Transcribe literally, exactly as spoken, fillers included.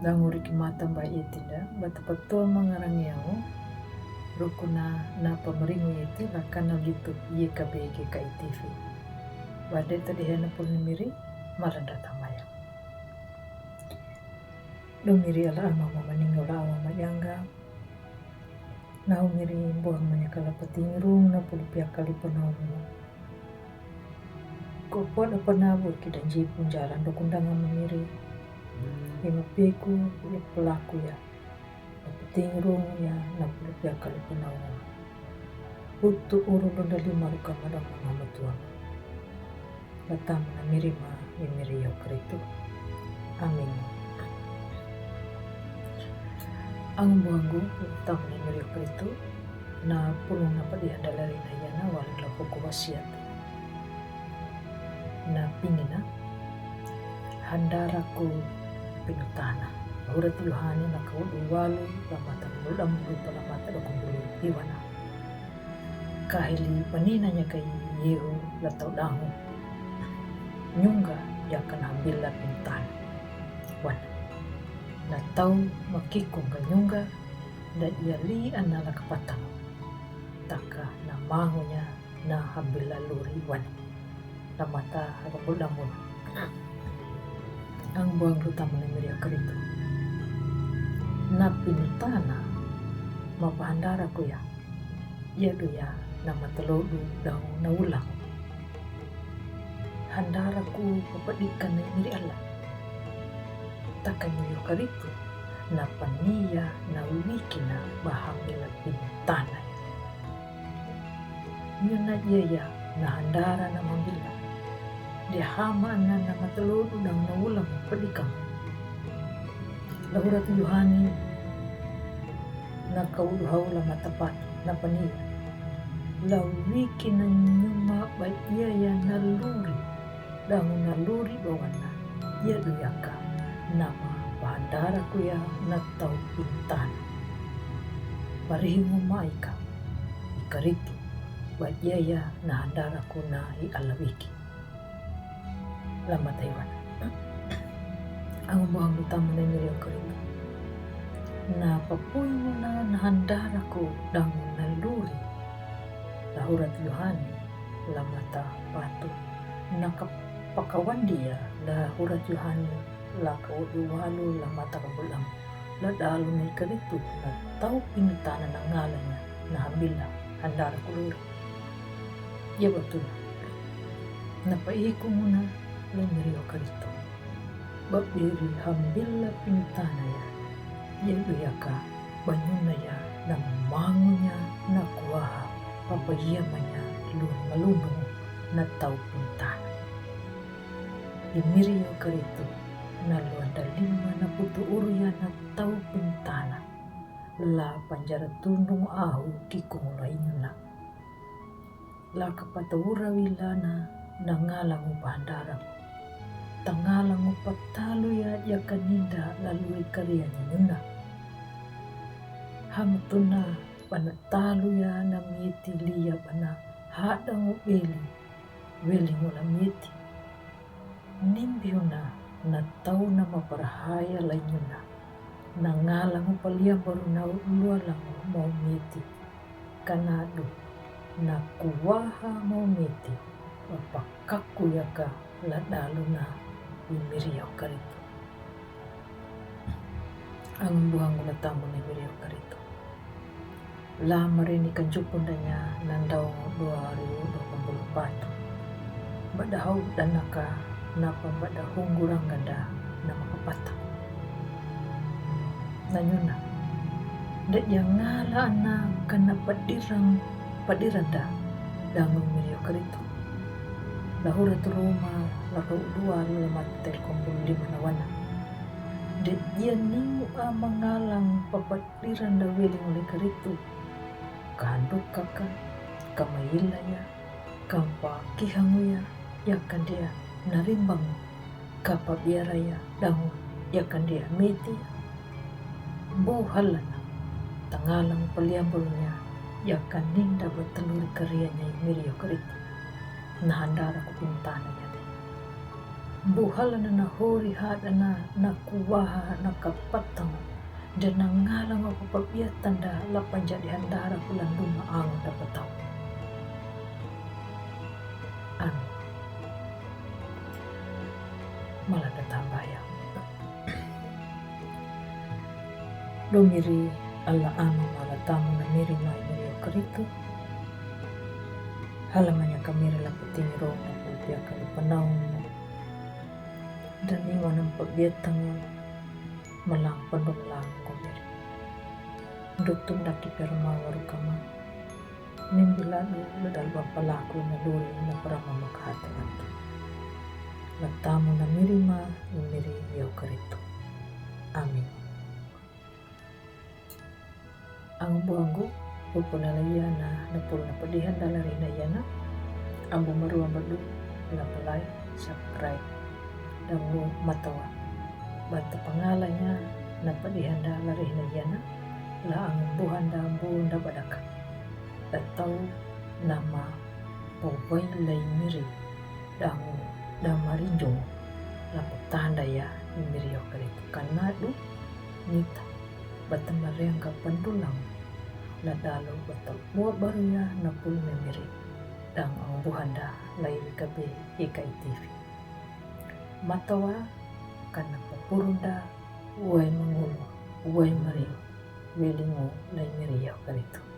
Dangu riki mata ba iti da, ba tapa toma ngarangi au, rukuna na pamaringu iti la kana litu ye ka bege ka itifi. Wade ta dihena pun miri, malanda tamaya. Do miri ala ama mama ningo la ama mayanga. Nau miri buang manya kala patingrung na pulu pia kali panau mo. Ko po da panabu ki danji punjala do kundanga miri. Ima peku pulu pelaku ya. Patingrung ya na pulu pia kali panau mo. Putu uru do dali maruka madang mama tuang. La tama na miri ma i miri yo Karitu. Amin. Ang buangu la tama na miri yo Karitu. Na pulung na padihan dalari na yana wala la poko wasiat. Na pingina handara ku pinutana. Hurat Yohani na kau dua walu la mata bulu dambulu pala mata dua kumbulu iwana. Kahili paninanya kai yehu la tau dangu. Nyunga ya kana hambila pintan. Wan. Na tau makikung ka nyunga da ia li ana la kapatang. Taka na mangunya na hambila luri wan. La mata haka bulu dambulu. Ang buang lu tama na miri yo Karitu. Na pinutana ma pahandara ku ya. Ia du ya na matalodu dau na ulang. Handara ku papadikan na miri ala. Taka miri yo Karitu. Na pania na wikina ba hambila pinutana. Nyuna ia ya na handara na mambila. Dia hama na na matalodu dau na ulang padikang. La hurat Yohani na kau dua hau la mata pat na pania. La wikina nyuma ba ia ya na luri. Dangu na luri bawana ia du yaka nama pahandara ku ya na tau pinutana. Parihingu maika i Karitu ba ia ya na handara ku na i ala wiki. La mata iwana. Ang buang lu tama na miri yo Karitu. Na papuinguna na handara ku dangu na luri. La hurat Yohani la mata patu. Na kapakawan dia la hurat Yohani la kau dua walu la mata kabulang. La dalu na i Karitu na tau pinutana na ngalanya na hambila handara ku luri. Ia batuna. Na paiku muna la miri yo Karitu. Ba biri hambila pinutana ya. Ia du yaka ba nyuna ya na mangunya na kuaha ba paia manya lun malundung na tau pinutana. I miri yo Karitu na luanda lima na putu uru ya na tau pinutana. La panjara tundung ahu kikung la i nyuna. La kapata ura wilana na ngalangu pahandara. Ta ngalangu patalu ya yaka ninda la luri karia ni nyuna. Hamatuna ba na talu ya na miti lia ba na hadangu beli. Welingu la miti. Nimbiuna na tau na maparahaya la i nyuna. Na ngalangu paliambaru na lualangu mau miti. Kanadu na kuaha mau miti. Ba pakaku yaka la dalu na i miri yo Karitu. Ang buangu la tama na miri yo Karitu. La marini kanjupundanya na daungu dua riu dua pambulu patu. Ba dahau danaka na pambada hungurang ganda na makapata. Na nyuna. Da ia ngala ana kana padirang padiranda dangu miri yo Karitu. La hurat Roma la kau dua la mata telkombul lima na wana. Da ia ningu a mangalang papadiranda welingu la i Karitu. Kanduk kaka kamaila ya. Kampa kihangu ya, ya kandia na rimbangu, kapa biara ya dangu, ya kandia miti. Bo halana, ta ngalangu paliambarunya, ya kaninda ba taluri karianya i miri yo Karitu. Na handara ku pinutana ya de. Buhalan na hori hadan na kuwaha na kapatang, dan na ngalang ko pabiatan da la panjadihan dara kulanduma ang da patau. Amin. Mala da tambaya. Lumiri Allah Ama mala tamu na miri mai miri o Karitu. Hala manya kamiri la puting ro na pulpia kali panaung. Dan iwa nam pabiatang malang pandong lang gomir. Dutum daki perma warukama. Nimbila du ladal bapalaku na luri na parama makahata antu. La tamu na miri ma, miri yo Karitu. Amin. Ang buangu, pupuna la yana, na pul na padihan dala rina yana. Ambu maru ambadu, la palai, subscribe. Dangu matawa. Bata pangalanya, na padihan dala rina yana. La ang buhan da ambu da badaka. Atau nama pawai lai miri dangu da marinjung la patanda ya miri yo Karitu kanadu nita bata marianga pandulang la dalu bata bua baru ya na pul miri dangu buhanda lai kabe ikai T V. Matawa kana papurunda wai mangulu wai mari welingu lai miri yo Karitu.